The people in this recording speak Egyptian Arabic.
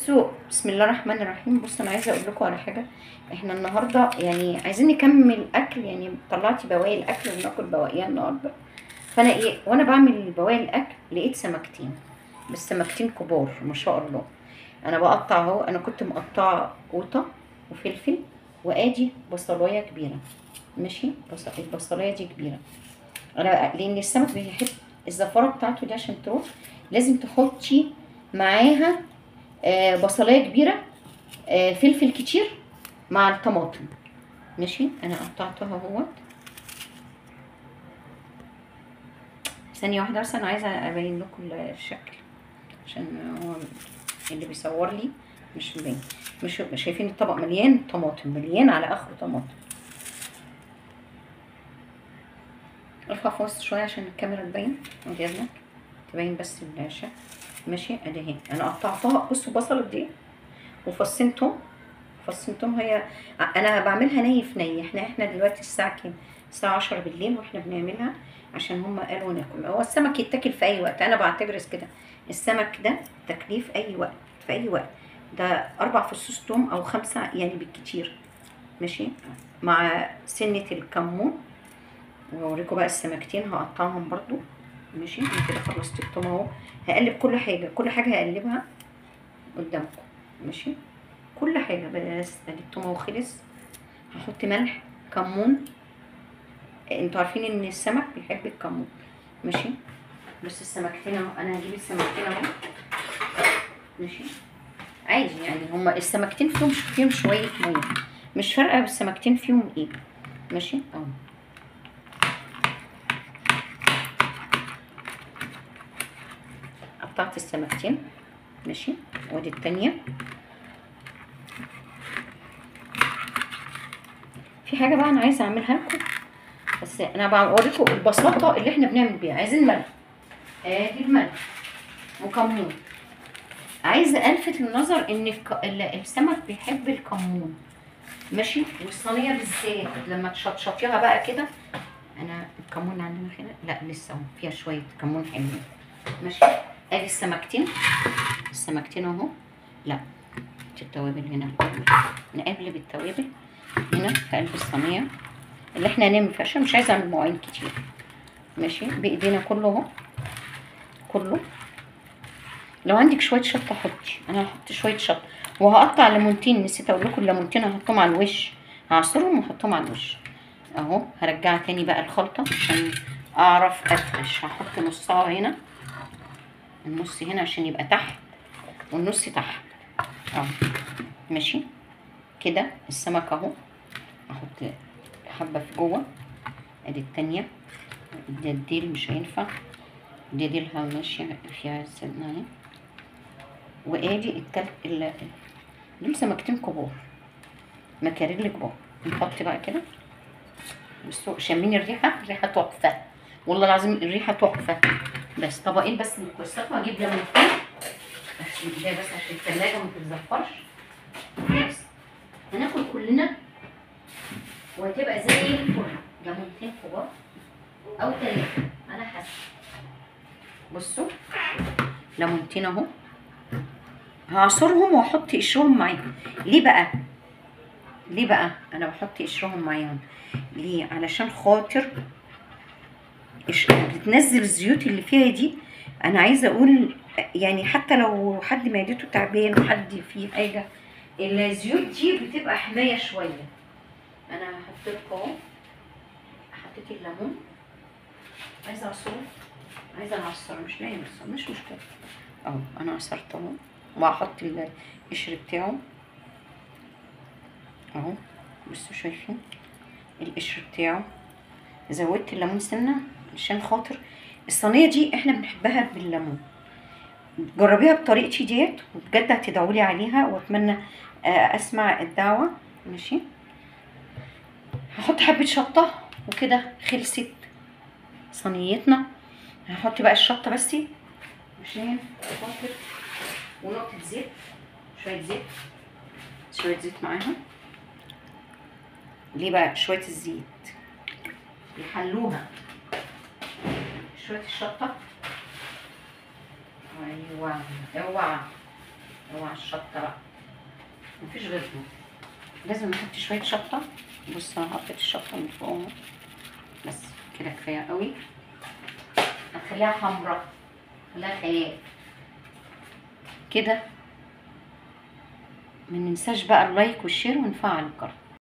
بصوا بسم الله الرحمن الرحيم. بصوا انا عايزه اقول لكم على حاجة، احنا النهارده يعني عايزين نكمل اكل، يعني طلعتي بواقي الاكل وناكل بواقيها النهارده. فانا ايه وانا بعمل بواقي الاكل لقيت سمكتين، بس سمكتين كبار ما شاء الله. انا بقطع اهو، انا كنت مقطعه قوطه وفلفل وادي بصلايه كبيرة، ماشي. البصلايه دي كبيرة انا لان السمك بيحب الزفاره بتاعته دي، عشان تروح لازم تحطي معاها بصلايه كبيرة، فلفل كتير مع الطماطم، ماشي. انا قطعتها اهوت. ثانية واحدة بس، انا عايزه ابين لكم الشكل عشان هو اللي بيصور لي مش مبين. مش شايفين الطبق مليان طماطم، مليان على اخره طماطم. ارفع في وسط شوية عشان الكاميرا تبين، اجيب تبين بس الشكل، ماشي. ادي اهي انا قطعتها. بصوا بصله دي وفصين توم، فصين توم. هي انا بعملها ني في ني. احنا دلوقتي الساعة كام؟ الساعة 10 بالليل واحنا بنعملها عشان هما قالوا ناكل. هو السمك يتاكل في اي وقت، انا بعتبر كده السمك ده تاكليه في اي وقت، في اي وقت. ده 4 فصوص توم او 5 يعني بالكتير، ماشي، مع سنة الكمون. واوريكم بقى السمكتين هقطعهم برضو، ماشي. انا كده خلصت التوم اهو. هقلب كل حاجة، كل حاجة هقلبها قدامكم، ماشي، كل حاجة. بس ادي التوم اهو خلص. هحط ملح، كمون. انتوا عارفين ان السمك بيحب الكمون، ماشي. بس السمكتين اهو، انا هجيب السمكتين اهو، ماشي. عادي يعني هما السمكتين فيهم شوية مية، مش فارقه بالسمكتين فيهم ايه، ماشي اهو. قطعت السمكتين، ماشي. وادي التانية. في حاجة بقى انا عايزه اعملها لكم، بس انا بوريكم البساطة اللي احنا بنعمل بيها. عايزين ملح، ادي الملح وكمون. عايزه الفت النظر ان السمك بيحب الكمون، ماشي. والصينيه بالذات لما تشطشطيها بقى كده. انا الكمون عندنا هنا، لا لسه فيها شوية كمون حلوين، ماشي. ادي السمكتين، السمكتين اهو. لا التوابل هنا، نقلب التوابل هنا في قلب الصينية اللي احنا هنعمل فيها، عشان مش عايزه اعمل مواعين كتير، ماشي. بايدينا كله اهو، كله. لو عندك شوية شطه حطي، انا هحط شوية شطه. وهقطع ليمونتين، نسيت اقول لكم الليمونتين هحطهم على الوش، هعصرهم واحطهم على الوش اهو. هرجع تاني بقى الخلطة عشان اعرف افرش. هحط نصها هنا، النص هنا عشان يبقى تحت، والنص تحت اهو، ماشي كده. السمك اهو، احط حبه في جوه. ادي التانية. دي الديل مش هينفع، دي ديلها ماشية فيها سنة اهي. وادي التالت. دول سمكتين كبار، مكاريل كبار. نحط بقى كده. بصوا شامين الريحة، الريحة تحفة والله العظيم، الريحة تحفة. بس طبقين بس من الكوسه. وهجيب ليمونتين بس، بس عشان التلاجة ما تتزفرش. بس هناكل كلنا وهتبقى زي الفل. ليمونتين كبار او 3 على حسب. بصوا ليمونتين اهو، هعصرهم واحط قشرهم معاهم. ليه بقى؟ ليه بقى انا بحط قشرهم معاهم؟ ليه؟ علشان خاطر بتنزل الزيوت اللي فيها دي. انا عايزه اقول يعني حتى لو حد معدته تعبان وحد فيه حاجة، الزيوت دي بتبقى حماية شوية. انا هحط لكم اهو، حطيت الليمون. عايزه اعصره، عايزه اعصره، مش لاقيه بس مش مشكلة اهو. انا عصرته اهو، وهحط القشر بتاعه اهو. بصوا شايفين القشر بتاعه. زودت الليمون سنة عشان خاطر الصينية دي احنا بنحبها بالليمون. جربيها بطريقتي ديت وبجد هتدعولي عليها، واتمنى اسمع الدعوة، ماشي. هحط حبه شطه وكده خلصت صينيتنا. هحط بقى الشطه بس عشان خاطر، ونقطة زيت، شوية زيت، شوية زيت معاها. ليه بقى شوية الزيت؟ يحلوها. شوية الشطه، ايوه اوعى اوعى الشطه بقى، مفيش غيرهم، لازم نحط شوية شطه. بص انا حطيت الشطه من فوق بس كده كفاية قوي. هتخليها حمرا، خليها خيال كده. ما ننساش بقى ال like وال share ونفعل الجرس.